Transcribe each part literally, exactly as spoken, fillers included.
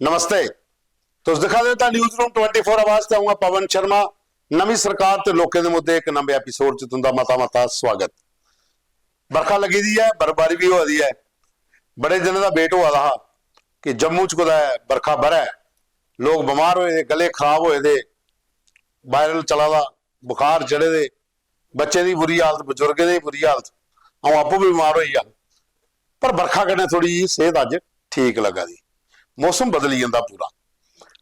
नमस्ते। तुस दिक्खा दे दा न्यूज़ रूम ट्वेंटी फ़ोर आवाज ते अ'ऊं आं पवन शर्मा। नमीं सरकार ते लोकें दे मुद्दे इक नमें एपिसोड च तुं'दा मता मता स्वागत। बरखा लग्गी दी ऐ, बर्फबारी बी होआ दी ऐ। बड़े दिनें दा वेट होआ दा हा कि जम्मू च कुतै बरखा बरै, लोक बमार होए दे, गले खराब होए दे, वायरल चला दा, बुखार चढ़े दे, बच्चें दी बुरी हालत, बजुर्गें दी बुरी हालत, अ'ऊं आपूं बी बमार होई गेआ। पर बरखा कन्नै थोह्ड़ी सेह्त अज्ज ठीक लग्गा दी, मौसम बदली जंदा पूरा।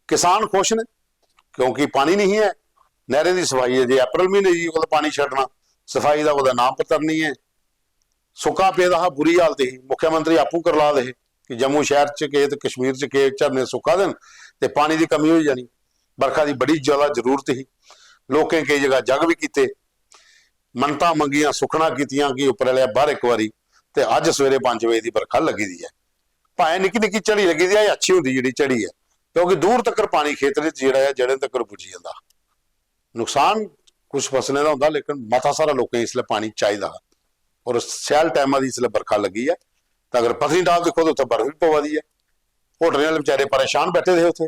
किसान खुश न क्योंकि पानी नहीं ऐ, नैह्रें दी सफाई अजे अप्रैल म्हीने दी कुतै पानी छड्डना, सफाई दा कुतै नांऽ पत्तर नहीं ऐ। सुक्का पेदा हा, बुरी हालत ही। मुख्यमंत्री आपूं करला दे हे कि जम्मू शैह्र च केह् ते कश्मीर च केह्, झरने सुक्का दे न ते पानी दी कमी होई जानी। बरखा दी बड़ी ज्यादा जरूरत ही। लोकें केई जगह जग बी कीते, मन्नतां मंगियां, सुक्खनां कीतियां कि उप्पर आह्लेआ बर इक बारी। ते अज्ज सवेरे पंज बजे दी बरखा लग्गी दी ऐ। भाएं निक्की निक्की झड़ी लग्गी दी ऐ, एह् अच्छी होंदी जेह्ड़ी झड़ी ऐ, क्योंकि दूर तक्कर पानी खेतरें च जेह्ड़ा ऐ, जड़ें तक्कर पुज्जी जंदा। नुकसान कुछ फसलें दा होंदा, लेकिन मता सारा लोकें गी इसलै पानी चाहिदा हा। और शैल टाइमा दी इसलै बरखा लग्गी ऐ। ते अगर पत्नीटाप दिक्खो ते उत्थै बर्फ बी पवा दी ऐ। होटलें आह्ले बेचारे परेशान बैठे दे हे उत्थै,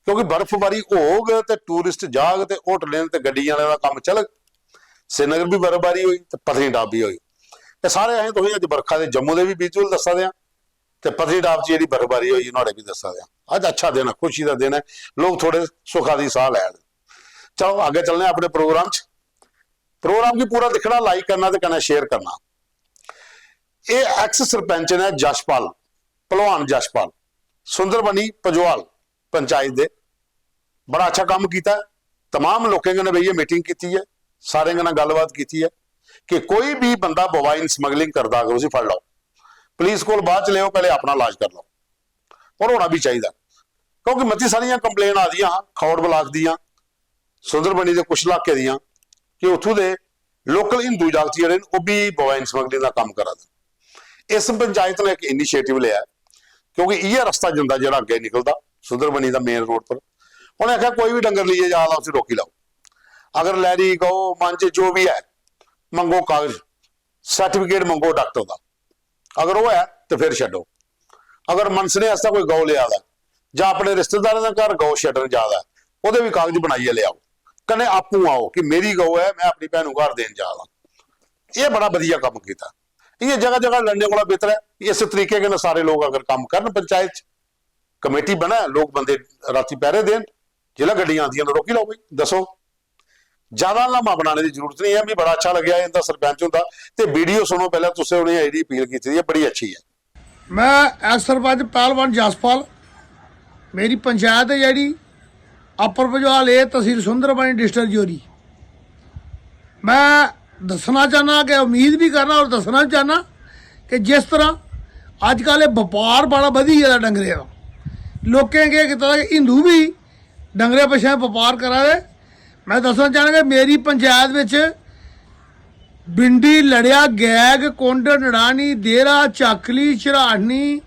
क्योंकि बर्फबारी होग ते टूरिस्ट जाग ते होटलें ते गड्डियें आह्लें दा कम्म चलग। श्रीनगर बी बर्फबारी होई ते पत्नीटाप बी होई। ते सारे असें तुसें अज्ज बरखा दे जम्मू दे बी विजुअल दस्सा दे आं ते पत्नीटाप च जेह्ड़ी बर्फबारी होई नुहाड़े बी दस्सा दे आं। अज्ज अच्छा दिन ऐ, खुशी दा दिन ऐ, लोक थोड़े सुखा दी साह् लैन। चलो अग्गें चलने आं अपने प्रोग्राम च। प्रोग्राम गी पूरा दिक्खना, लाइक करना ते कन्नै शेयर करना। एह् एक्स सरपंच ने जशपाल, भलवान जशपाल, सुंदरबनी पजवाल पंचायत दे, बड़ा अच्छा कम्म कीता ऐ। तमाम लोकें कन्नै बेहियै मीटिंग कीती ऐ, सारें कन्नै गल्लबात कीती ऐ कि कोई बी बंदा मोबाइल स्मगलिंग करदा अगर उसी फड़ लैओ, पुलिस कोल बाद च लेओ, पैह्ले अपना इलाज कर लैओ। और होना बी चाहिदा, क्योंकि मती सारियां कंप्लेन आ दियां हां खौड़ ब्लाक दियां, सुंदरबनी दे कुछ इलाके दियां, कि उत्थूं दे लोकल हिंदू जागत जेह्ड़े न, ओह् बी मोबाइल स्मगलिंग दा कम्म करा दे न। इस पंचायत ने इक इनिशिएटिव लेआ ऐ, क्योंकि इ'यै रस्ता जंदा जेह्ड़ा अग्गें निकलदा सुंदरबनी दा मेन रोड पर। उ'नें आखेआ कोई बी डंगर लेइयै जा दा उसी रोकी लैओ, अगर लैरी गौ मंज जो बी ऐ मंगो कागज, सर्टिफिकेट मंगो डाक्टर दा, अगर ओह् ऐ ते फिर छड्डो। अगर मनसने आस्तै कोई गौ लेआ दा ऐ जां अपने रिश्तेदारें दे घर गौ छड्डन जा दा ऐ, ओह्दे बी कागज बनाइयै लेआओ, कन्नै आपूं आओ कि मेरी गौ ऐ, में अपनी भैनू घर देन जा दा। एह् बड़ा बधिया कम्म कीता। इ'यां जगह जगह लड़ने कोला बेहतर ऐ कि इस तरीके कन्नै सारे लोक अगर कम्म करन पंचायत च, कमेटी बनै, लोक बंदे रातीं पैह्रे देन, जिसलै गड्डियां आंदियां न रोकी लैओ भाई, दस्सो। ज्यादा हंगामा बनाने दी जरूरत नहीं है। मिगी बड़ा अच्छा लग्गेआ इंदा सरपंच हुंदा। ते वीडियो सुनो, पैह्लें तुसें उ'नें जेह्ड़ी अपील कीती दी ऐ, बड़ी अच्छी ऐ। मैं एक्स सरपंच पहलवान जसपाल, मेरी पंचायत है जेह्ड़ी अपर भजवाल, ए तहसील सुंदरबनी, डिस्ट्रिक्ट रजौरी। मैं दस्सना चाहना कि उम्मीद भी करना और दस्सना भी चाहना कि जिस तरह अजकल एह् बपार बड़ा बधी गेदा डंगरें दा, लोकें केह् कीते दा कि हिंदू बी डंगरें पिच्छें बपार करा दे। मैं दस्सना चाहना कि मेरी पंचायत बिच बिंडी, लड़िया, गैग, कुंड, नड़ानी, देहरा, चाकली, झराहनी,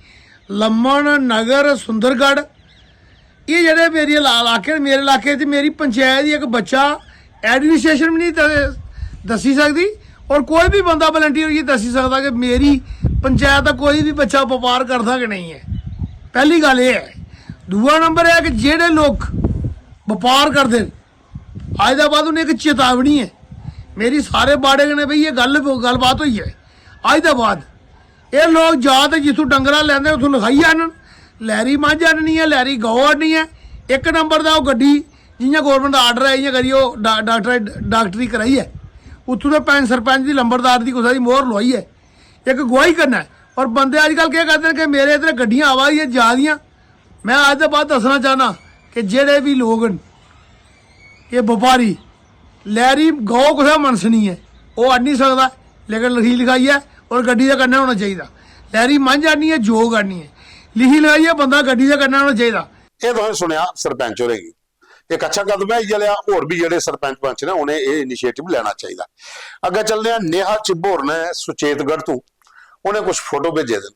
लम्मन, नगर, सुंदरगढ़, एह् जेह्ड़े मेरे इला- इलाके न, मेरे इलाके च मेरी पंचायत दी इक बच्चा एडमिनिस्ट्रेशन बी नहीं द- दस्सी सकदी और कोई बी बंदा वलंटियर होइयै दस्सी सकदा कि मेरी पंचायत दा कोई बी बच्चा बपार करदा कि नेईं ऐ। पैह्ली गल्ल एह् ऐ। दूआ नंबर ऐ कि जेह्ड़े लोक बपार करदे न, अज्ज दे बाद उ'नें इक चेतावनी ऐ, मेरी सारे बाड़े कन्नै बेहियै गल्ल गल्लबात होई ऐ। अज्ज दे बाद एह् लोक जां ते जित्थूं डंगरा लैंदे उत्थूं लखाइयै आह्नन, लैरी मंझ आह्ननी ऐ, लैरी गौ आह्ननी ऐ, इक नंबर दा ओह् गड्डी जि'यां गौरमेंट दा आर्डर ऐ इ'यां करियै ओह् डा- डाक्टरै डाक्टरी कराइयै उत्थूं दे पैंच सरपंच दी लंबरदार दी कुसै दी मोहर लोआइयै इक गुआही कन्नै। और बंदे अजकल केह् करदे न कि मेरे इद्धर गड्डियां आवा दियां जा दियां, में अज्ज दे बाद दस्सना चाह्न्नां कि जेह्ड़े बी लोक न एह् बपारी लैरी गौ कुसै मनसनी ऐ ओह् आह्नी सकदा ऐ, लेकिन लखी लखाइयै और गड्डी दे कन्नै होना चाहिदा। लैरी मंझ आह्नियै जो करनी ऐ लिखी लखाइयै बंदा गड्डी दे कन्नै होना चाहिदा। एह् तुसें सुनेआ सरपंच होरें गी, इक अच्छा कदम ऐ। इ'यै लेआ होर बी जेह्ड़े सरपंच पंच ने उ'नें एह् इनिशिएटिव लैना चाहिदा। अग्गें चलने आं, नेहा चिब्ब होर ने सुचेतगढ़ तू, उ'नें कुछ फोटो भेजे दे न।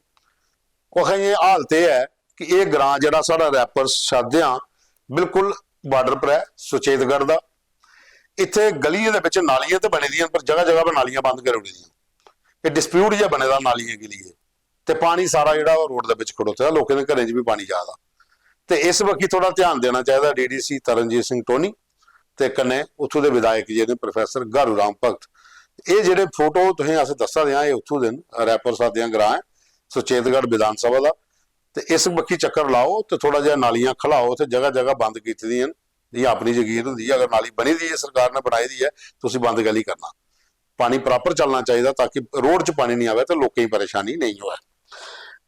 ओह् आखा दे हालत एह् ऐ कि एह् ग्रां जेह्ड़ा साढ़ा रैपर शादेआं बिल्कुल बार्डर पर ऐ सुचेतगढ़ दा। इत्थै गलियें दे बिच नालियां ते बनी दियां न, पर जगह जगह पर नालियां बंद करी ओड़ी दियां। एह् डिस्प्यूट जेहा बने दा नालियें गी लेइयै, ते पानी सारा जेह्ड़ा ओह् रोड दे बिच खड़ोते दा, लोकें दे घरें च बी पानी जा दा। ते इस बक्खी थोह्ड़ा ध्यान देना चाहिदा डीडीसी तरनजीत सिंह टोनी ते कन्नै उत्थूं दे विधायक जेह्ड़े प्रोफेसर गारू राम भगत। एह् जेह्ड़े फोटो तुसें अस दस्सा दे आं, एह् उत्थूं दे न, रायपुर सादियां ग्रां ऐ, सुचेतगढ़ विधान सभा दा। ते इस बक्खी चक्कर लाओ ते थोह्ड़ा जेहा नालियां खलाओ, ते जगह जगह बंद कीती दियां न। जि'यां अपनी जगीर होंदी ऐ, अगर नाली बनी दी ऐ, सरकार ने बनाई दी ऐ, ते उसी बंद कैह्ली करना? पानी प्रॉपर चलना चाहिदा ताकि रोड च पानी निं आवै ते लोकें गी परेशानी नेईं होऐ।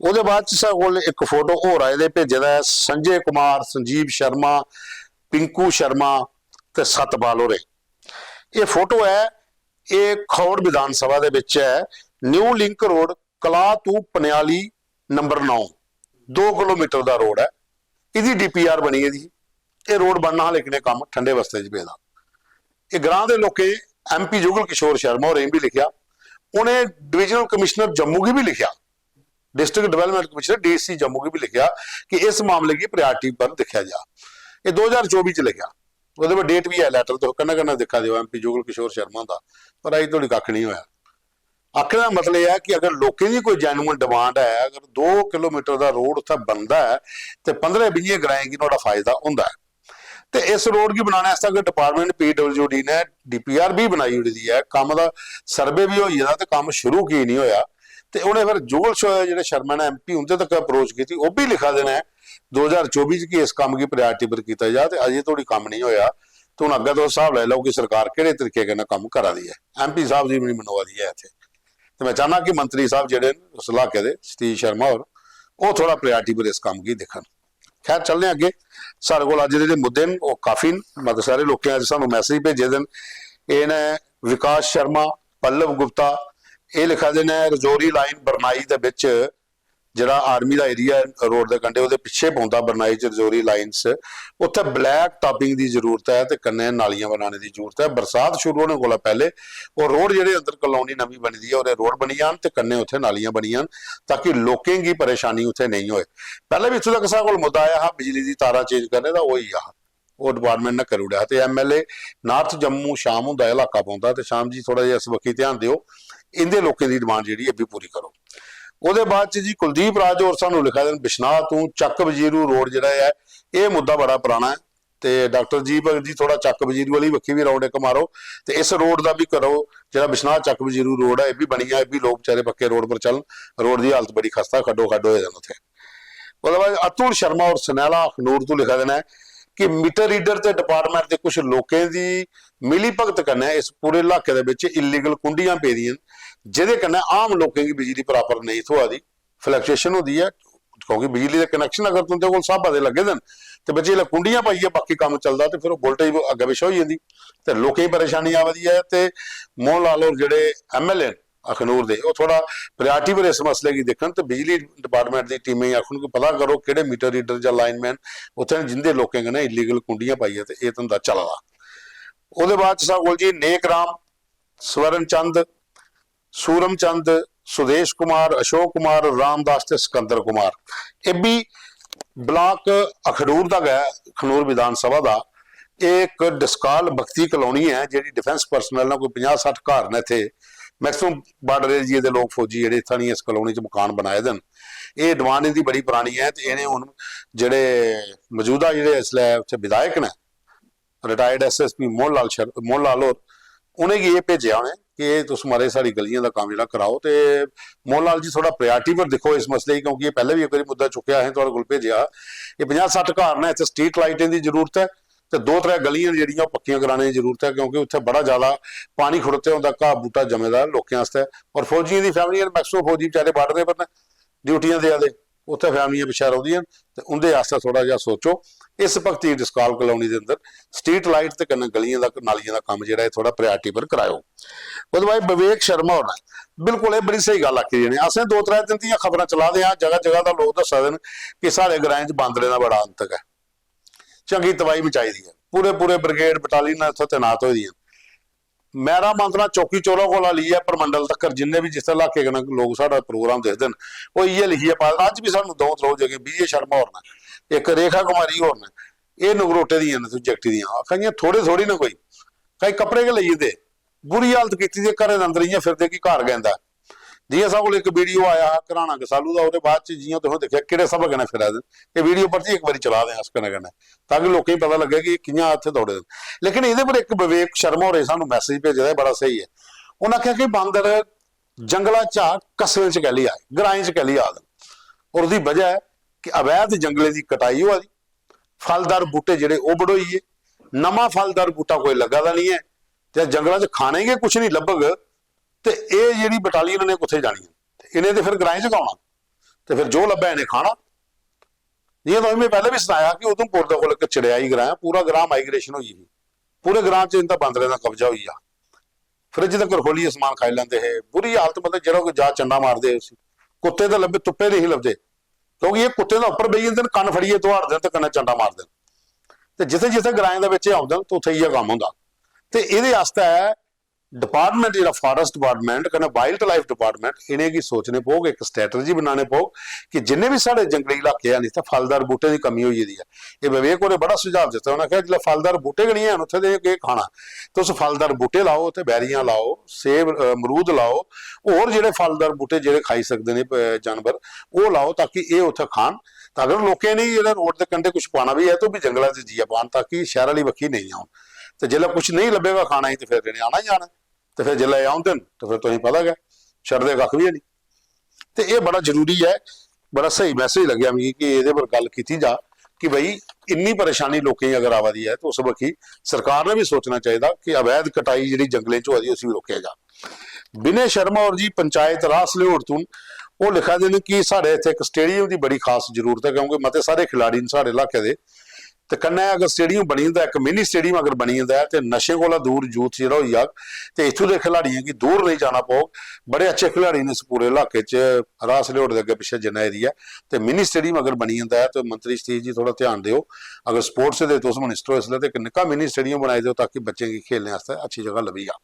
ओह्दे बाद च साढ़े कोल इक फोटो होर आए दे, भेजे दा ऐ संजय कुमार, संजीव शर्मा, पिंकू शर्मा ते सतपाल होरें। एह् फोटो ऐ, एह् खौड़ विधान सभा दे बिच ऐ। न्यू लिंक रोड कला तू पनियाली नंबर नौ, दो किलोमीटर दा रोड ऐ। एह्दी डीपीआर बनी गेदी ही। एह् रोड बनना हा, लेकिन एह् कम्म ठंडे बस्ते च पेदा। एह् ग्रां दे लोकें एमपी जुगल किशोर शर्मा होरें बी लिखेआ, उ'नें डिवीजनल कमिश्नर जम्मू गी बी लिखेआ, district development commissioner DC Jammu गी बी लिखेआ कि इस मामले गी प्रायोरिटी पर दिक्खेआ जा। एह् दो ज्हार चौबी च लिखेआ, ओह्दे पर डेट बी ऐ, लैटर तुस कन्नै कन्नै दिक्खा दे ओ, एमपी जुगल किशोर शर्मा हुंदा, पर अजें धोड़ी कक्ख नेईं होआ। आखने दा मतलब एह् ऐ कि अगर लोकें दी कोई जेन्युइन डिमांड ऐ, अगर दो किलोमीटर दा रोड उत्थै बनदा ऐ ते पंदरें बीहें ग्राएं गी नुहाड़ा फायदा होंदा ऐ। ते इस रोड गी बनाने आस्तै अगर डिपार्टमेंट पीडब्ल्यूडी ने डीपीआर बी बनाई ओड़ी दी ऐ, कम्म दा सर्वे बी होई गेदा ते कम्म शुरू की निं होआ? ते उ'नें फिर जुगल श-, जेह्ड़े शर्मा ने एमपी उं'दे तक अप्रोच कीती, ओह् बी लिखा दे न दो ज्हार चौबी च कि इस कम्म गी प्रायोरिटी पर कीता जा, ते अजें धोड़ी कम्म नेईं होआ। ते हून अग्गें तुस स्हाब लाई लैओ कि सरकार केह्ड़े तरीके कन्नै कम्म करा दी ऐ। एमपी साहब दी बी निं मनोआ दी ऐ इत्थै। ते में चाह्न्नां कि मंत्री साहब जेह्ड़े न उस इलाके दे, सतीश शर्मा होर, ओह् थोह्ड़ा प्रायोरिटी पर इस कम्म गी दिक्खन। खैर, चलने अग्गें। साढ़े कोल अज्ज दे जेह्ड़े मुद्दे न, ओह् काफी न। मते सारे लोकें अज्ज सानूं मैसेज भेजे दे न। एह् न विकास शर्मा, पल्लव गुप्ता, एह् लिखा दे न, रजौरी लाइन बरनाई दे बिच जेह्ड़ा आर्मी दा एरिया ऐ रोड दे कंढे, ओह्दे पिच्छे पौंदा बरनाई च रजौरी लाइंस, उत्थै ब्लैक टॉपिंग दी जरूरत ऐ ते कन्नै नालियां बनाने दी जरूरत ऐ। बरसात शुरू होने कोला पैह्ले ओह् रोड जेह्ड़े अंदर कॉलोनी नमीं बनी दी ऐ, ओह्दे रोड बनी जान ते कन्नै उत्थै नालियां बनी जान, ताकि लोकें गी परेशानी उत्थै नेईं होए। पैह्ले बी इत्थूं तक साढ़े कोल मुद्दा आया हा बिजली दी तारां चेंज करने दा, ओह् होई गेआ हा, ओह् डिपार्टमेंट ने करी ओड़ेआ हा। ते एमएलए नार्थ जम्मू शाम हुंदा इलाका पौंदा, ते शाम जी थोह्ड़ा जेहा इस बक्खी ध्यान देओ, इं'दे लोकें दी डिमांड जेह्ड़ी ऐ, एह् बी पूरी करो। ओह्दे बाद च जी कुलदीप राज होर सानूं लिखा दे न, बिश्नाह तों चक्क बजीरू रोड जेह्ड़ा ऐ, एह् मुद्दा बड़ा पराना ऐ। ते डाक्टर जी भगत जी, थोह्ड़ा चक्क बजीरू आह्ली बक्खी बी राउंड इक मारो, ते इस रोड दा बी करो, जेह्ड़ा बिश्नाह चक्क बजीरू रोड ऐ, एह् बी बनी जा, एह् बी लोक बेचारे पक्के रोड पर चलन। रोड दी हालत बड़ी खस्ता, खड्डो खड्ड होए दे न उत्थै। ओह्दे बाद अतुल शर्मा होर सनैला अखनूर तों लिखा दे न कि मीटर रीडर ते डिपार्टमेंट दे कुछ लोकें दी मिली भगत कन्नै इस पूरे इलाके दे बिच इलीगल कुंडियां पेदियां न, जेह्दे कन्नै आम लोकें गी बिजली प्रापर नेईं थ्होआ दी, फ्लक्चुएशन होंदी ऐ, क्योंकि बिजली दे कनैक्शन अगर तुं'दे कोल स्हाबा दे लग्गे दे न, ते बिच जिसलै कुंडियां पाइयै बाकी कम्म चलदा, ते फिर ओह् voltage अग्गें पिच्छें होई जंदी, ते लोकें गी परेशानी आवा दी ऐ। ते मोहन लाल होर जेह्ड़े एमएलए न अखनूर दे, ओह् थोह्ड़ा प्रायोरिटी पर इस मसले गी दिक्खन ते बिजली डिपार्टमेंट दी टीमें गी आखन कि पता करो केह्ड़े मीटर रीडर जां लाइनमैन उत्थै न, जिं'दे लोकें कन्नै इलीगल कुंडियां पाइयै ते एह् धंधा चला दा। ओह्दे बाद च साढ़े कोल जी नेक राम, स्वर्ण चंद, सूरम चंद, सुदेश कुमार, अशोक कुमार, रामदास ते सिकंदर कुमार, एह् बी ब्लाक अखनूर दा गै, अखनूर विधान सभा दा। एह् इक डस्काल बख्ती कॉलोनी ऐ, जेह्ड़ी डिफेंस पर्सनल ने, कोई पंजाह् सट्ठ घर न इत्थै। मैक्सिमम बार्डर एरिया दे लोक, फौजी जेह्ड़े, इत्थै आनियै इस कॉलोनी च मकान बनाए दे न। एह् डिमांड इं'दी बड़ी परानी ऐ ते इ'नें हून जेह्ड़े मजूदा जेह्ड़े इसलै उत्थै विधायक न, retired SSP Mohan Lal sir-, Mohan Lal होर, उ'नेंगी एह् भेजेआ उ'नें कि एह् तुस, म्हाराज, साढ़ी गलियें दा कम्म जेह्ड़ा कराओ। ते मोहन लाल जी, थोह्ड़ा प्रायोरिटी पर दिक्खो इस मसले गी, क्योंकि एह् पैह्लें बी इक बारी मुद्दा चुक्केआ असें, थुआढ़े कोल भेजेआ हा। एह् पंजाह् सट्ठ घर न, इत्थै स्ट्रीट लाइटें दी जरूरत ऐ ते दो त्रै गलियां न जेह्ड़ियां, ओह् पक्कियां कराने दी जरूरत ऐ, क्योंकि उत्थै बड़ा ज्यादा पानी खड़ोते दा होंदा, घाऽ बूह्टा जम्मे दा लोकें आस्तै। और फौजियें दी फैमिलियां न, मैक्सिमम फौजी बेचारे बार्डरें पर न, ड्यूटियां देआ दे, उत्थै फैमिलियां पिच्छें रौंह्दियां न, ते उं'दे आस्तै थोह्ड़ा जेहा सोचो। इस भक्ति डिस्काल कॉलोनी दे अंदर स्ट्रीट लाइट ते कन्नै गलियें दा, नालियें दा कम्म जेह्ड़ा ऐ, थोह्ड़ा प्रायोरिटी पर कराओ। ओह्दे बाद विवेक शर्मा होर न, बिल्कुल एह् बड़ी स्हेई गल्ल आखी दी इ'नें। असें दो त्रै दिन दियां खबरां चला दे आं, जगह जगह दा लोक दस्सा दे न कि साढ़े ग्राएं च बांदरें दा बड़ा आतंक ऐ, चंगी तबाही मचाई दी ऐ। पूरे पूरे ब्रिगेड, बटालियन इत्थै तैनात होई दियां न। मैरा मांदना चौकी चौरा कोला लेइयै परमंडल तक्कर जिन्ने बी जिस इलाके कन्नै लोक साढ़ा प्रोग्राम दिखदे न, ओह् इ'यै लिखियै पाए दा। अज्ज बी सानूं द'ऊं त्र'ऊं जगह विजय शर्मा होर न, इक रेखा कुमारी होर न, एह् नगरोटे दियां न, जगटी दियां, आखा दियां थोह्ड़े थोह्ड़ी ना कोई, कई कपड़े गै लेई जंदे, बुरी हालत कीती दी, घरें दे अंदर इ'यां फिरदे कि घर गै इं'दा। जियां साढ़े कोल इक वीडियो आया हा घराना गसालू दा, ओह्दे बाद च जियां तुसें दिक्खेआ केह्ड़े स्हाबै कन्नै फिरा दे न, एह् वीडियो परतियै इक बारी चला दे आं अस कन्नै कन्नै, ताकि लोकें गी पता लग्गै कि कि'यां इत्थै दौड़े दे न। लेकिन एह्दे पर इक विवेक शर्मा होरें सानूं मैसेज भेजे दा, एह् बड़ा स्हेई ऐ। उ'नें आखेआ कि बांदर जंगला चा कस्बें च कैल्ली आए, ग्राएं च कैल्ली आ दे न? और ओह्दी बजह ऐ कि अवैध जंगलें दी कटाई होआ दी, फलदार बूह्टे जेह्ड़े ओह् बढोई गे, नमां फलदार बूह्टा कोई लग्गा दा निं ऐ, ते जंगला च खाने गी कुछ निं लब्भग, ते एह् जेह्ड़ी बटालियन इ'नें कुत्थै जानी ऐ? ते इ'नें ते फिर ग्राएं च गै औना, ते फिर जो लब्भै इ'नें खाना। जि'यां तुसें में पैह्लें बी सनाया कि उधमपुर दे कोल इक चड़ेआई ग्रां ऐ, पूरा ग्रां माइग्रेशन होई गेई, पूरे ग्रां च इं'दा बांदरें दा कब्जा होई गेआ। फ्रिज तगर खोलियै समान खाई लैंदे हे, बुरी हालत, मतलब जेह्ड़ा कोई जा चंडा मारदे हे उसी। कुत्ते ते लब्भे, तुप्पे नेईं लभदे, क्योंकि एह् कुत्ते दा उप्पर बेही जंदे न, कन्न फड़ियै दौड़दे न ते कन्नै चंडा मारदे न। ते जित्थै जित्थै ग्राएं दे बिच एह् औंदे न ते उत्थै इ'यै कम्म होंदा। ते एह्दे आस्तै डिपार्टमेंट जेह्ड़ा फॉरेस्ट डिपार्टमेंट कन्नै वाइल्ड लाइफ डिपार्टमेंट, इ'नेंगी सोचने पौग, इक स्ट्रैटजी बनाने पौग कि जिन्ने बी साढ़े जंगली इलाके हैन, इत्थै फलदार बूह्टें दी कमी होई गेदी ऐ। एह् विवेक होरें बड़ा सुझाव दित्ता, उ'नें आखेआ जिसलै फलदार बूह्टे गै निं हैन उत्थै ते केह् खाना? तुस फलदार बूह्टे लाओ, उत्थै बैरियां लाओ, सेब, अ, मरूद लाओ, होर जेह्ड़े फलदार बूह्टे जेह्ड़े खाई सकदे न, अ, जानवर, ओह् लाओ ताकि एह् उत्थै खान। ते अगर लोकें गी जेह्ड़ा रोड दे कंढे कुछ पाना बी ऐ ते ओह् बी जंगला च जाइयै पान ताकि शैह्र आह्ली बक्खी नेईं औन। ते जेल्लै कुछ नेईं लब्भेगा खाना गी ते फिर इ'नें आना गै आना। ते फिर जेल्लै एह् औंदे न ते फिर तुसेंगी पता गै, छड़दे कक्ख बी है नहीं। ते एह् बड़ा जरूरी ऐ, बड़ा स्हेई मैसेज लग्गेआ मिगी कि एह्दे पर गल्ल कीती जा कि भाई इन्नी परेशानी लोकें गी अगर आवा दी ऐ ते उस बक्खी सरकार ने बी सोचना चाहिदा कि अवैध कटाई जेह्ड़ी जंगलें च होआ दी उसी बी रोकेआ जा। विनय शर्मा होर जी पंचायत रास लिहोर तों न, ओह् लिखा दे न कि साढ़े इत्थै इक स्टेडियम दी बड़ी खास जरूरत ऐ क्योंकि मते सारे खिलाड़ी न साढ़े इलाके दे, ते कन्नै अगर स्टेडियम बनी जंदा, इक मिनी स्टेडियम अगर बनी जंदा ऐ ते नशे कोला दूर यूथ जेह्ड़ा होई जाग ते इत्थूं दे खिलाड़ियें गी दूर नेईं जाना पौग। बड़े अच्छे खिलाड़ी न इस पूरे इलाके च, रास लिहोर दे अग्गें पिच्छें जिन्ना एरिया ऐ, ते मिनी स्टेडियम अगर बनी जंदा ऐ ते मंत्री सतीश जी थोह्ड़ा ध्यान देओ, अगर स्पोर्ट्स दे तुस मिनिस्टर ओ इसलै ते इक निक्का मिनी स्टेडियम बनाई देओ ताकि बच्चें गी खेलने आस्तै अच्छी जगह लब्भी जा।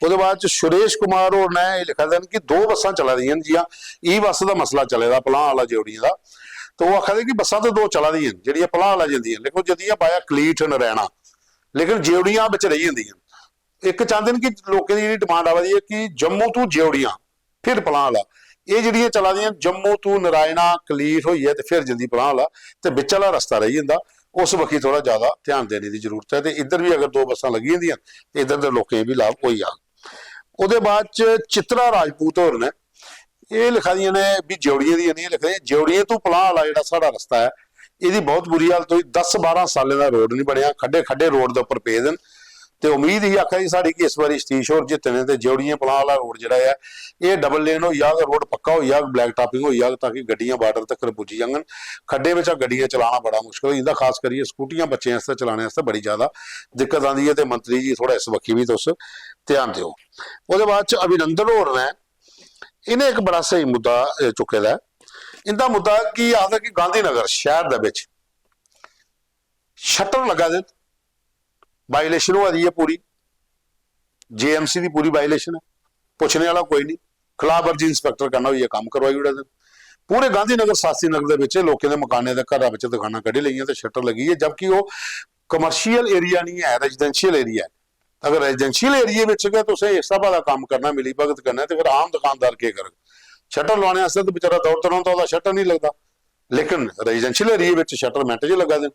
ओह्दे बाद च सुरेश कुमार होर ने एह् लिखा दे न कि दो बस्सां चला दियां न, जि'यां ई बस दा मसला चले दा पलां आह्ला जेवड़ियें दा, ते ओह् आखा दे कि बस्सां ते दो चला दियां न जेह्ड़ियां पलां आह्ला जंदियां न, लेकिन ओह् जंदियां बाया कलीठ नरैना, लेकिन जेवड़ियां बिच रेही जंदियां न। इक चांह्दे न कि लोकें दी जेह्ड़ी डिमांड आवा दी ऐ कि जम्मू तू जेवड़ियां फिर पलां आह्ला, एह् जेह्ड़ियां चला दियां जम्मू तू नारायणा कलीठ होइयै ते फिर जंदी पलां आह्ला, ते बिच्च आह्ला रस्ता रेही जंदा, उस बक्खी थोह्ड़ा ज्यादा ध्यान देने दी जरूरत ऐ। ते इद्धर बी अगर दो बस्सां लग्गी जंदियां ते इद्धर दे लोकें गी बी लाभ होई जाग। ओह्दे बाद च चित्रा राजपूत होर न, एह् लिखा दियां ने बी जेवड़ियें दियां निं लिखा दियां, जेवड़ियें तू पलां आह्ला जेह्ड़ा साढ़ा रस्ता ऐ, एह्दी बहुत बुरी हालत होई, दस बारां सालें दा रोड निं बनेआ, खड्डे खड्डे रोड दे उप्पर पेदे न। ते उम्मीद ही आखा दी साढ़ी कि इस बारी सतीश होर जित्तने ते जेवड़ियें पलां आह्ला रोड जेह्ड़ा ऐ, एह् डबल लेन होई जाग, रोड पक्का होई जाग, ब्लैक टापिंग होई जाग ताकि गड्डियां बार्डर तक्कर पुज्जी जाङन। खड्डें बिच्चा गड्डियां चलाना बड़ा मुश्कल होई जंदा, खास करियै स्कूटियां बच्चें आस्तै चलाने आस्तै बड़ी ज्यादा दिक्कत आंदी ऐ। ते मंत्री जी थोह्ड़ा इस बक्खी बी तुस ध्यान देओ। ओह्दे बाद च अभिनंदन होर ने, इ'नें इक बड़ा स्हेई मुद्दा, अ, चुक्के दा ऐ। इं'दा मुद्दा की आखदा कि गांधीनगर शैह्र दे बिच शटर लग्गा दे न, वायलेशन होआ दी ऐ पूरी, जेएमसी दी पूरी वायलेशन ऐ, पुच्छने आह्ला कोई निं, खलाफवर्जी इंस्पैक्टर कन्नै होइयै कम्म करवाई ओड़े दे न। पूरे गांधीनगर शास्त्री नगर दे बिच लोकें दे मकानें दे घरा बिच दकानां कड्ढी लेइयां ते शटर लग्गी ऐ, जबकि ओह् कमर्शियल एरिया निं ऐ, रेजिडेंशियल एरिया ऐ। अगर रेजिडेंशियल एरिया बिच गै तुसें इस स्हाबा दा कम्म करना मिली भगत कन्नै ते फिर आम दुकानदार केह् करग? शटर लुआने आस्तै ते बेचारा दौड़दा रौंह्दा, ओह्दा शटर निं लगदा। लेकिन रेजिडेंशियल एरिया बिच शटर मिंट च लग्गा दे न।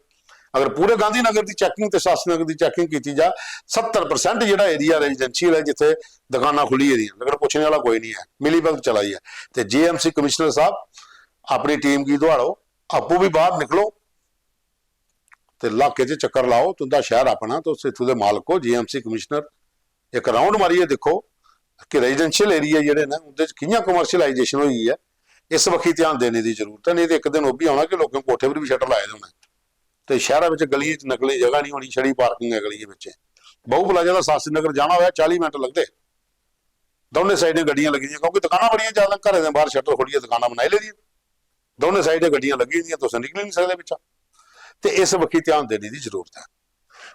अगर पूरे गांधीनगर दी चैकिंग ते शास्त्री नगर दी चैकिंग कीती जा, सत्तर परसेंट जेह्ड़ा एरिया रेजिडेंशियल ऐ जित्थै दकानां खु'ल्ली गेदियां, लेकिन पुच्छने आह्ला कोई निं ऐ, मिली भगत चला दी ऐ। ते जेएमसी कमिश्नर साहब, अपनी टीम गी दौड़ाओ, आपूं बी बाहर निकलो ते इलाके च चक्कर लाओ। तुं'दा शैह्र अपना, तुस इत्थूं दे मालक ओ, जेएमसी कमिश्नर, इक राउंड मारियै दिक्खो कि रेजिडेंशियल एरिया जेह्ड़े न उं'दे च कि'यां कमर्शलाइजेशन होई गेई ऐ। इस बक्खी ध्यान देने दी जरूरत ऐ, नेईं ते इक दिन ओह् बी औना कि लोकें कोठे पर बी शटर लाए दे होने। ते शैह्रा बिच गलियें च नकलें जगह निं होनी, छड़ी पार्किंग ऐ गलियें बिच। बहु प्लाजा दा शास्त्री नगर जाना होऐ, चाली मिंट लगदे। दौनें साइडें गड्डियां लग्गी दियां, क्योंकि दकानां बड़ियां ज्यादा, घरें दे बाहर शटर खोलियै दकानां बनाई लेदियां, दौनें साइडें गड्डियां लग्गी दियां, तुस निकली निं सकदे बिच्चा। ते इस बक्खी ध्यान देने दी जरूरत ऐ।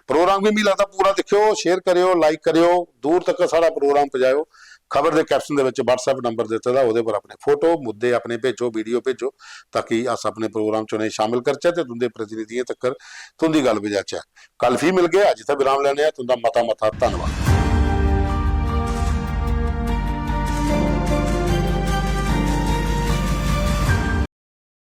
प्रोग्राम गी, मिगी लगदा, पूरा दिक्खेओ, शेयर करेओ, लाइक करेओ, दूर तक साढ़ा प्रोग्राम पजाएओ। खबर दे कैप्शन दे बिच WhatsApp नंबर दित्ते दा, ओह्दे पर अपने फोटो, मुद्दे अपने भेजो, वीडियो भेजो, ताकि अस अपने प्रोग्राम च उ'नेंगी शामिल करचै ते तुं'दे प्रतिनिधियें तक्कर तुं'दी गल्ल पजाचै। कल फ्ही मिलगे, अज्ज इत्थै विराम लैने आं। तुं'दा मता मता धन्नवाद।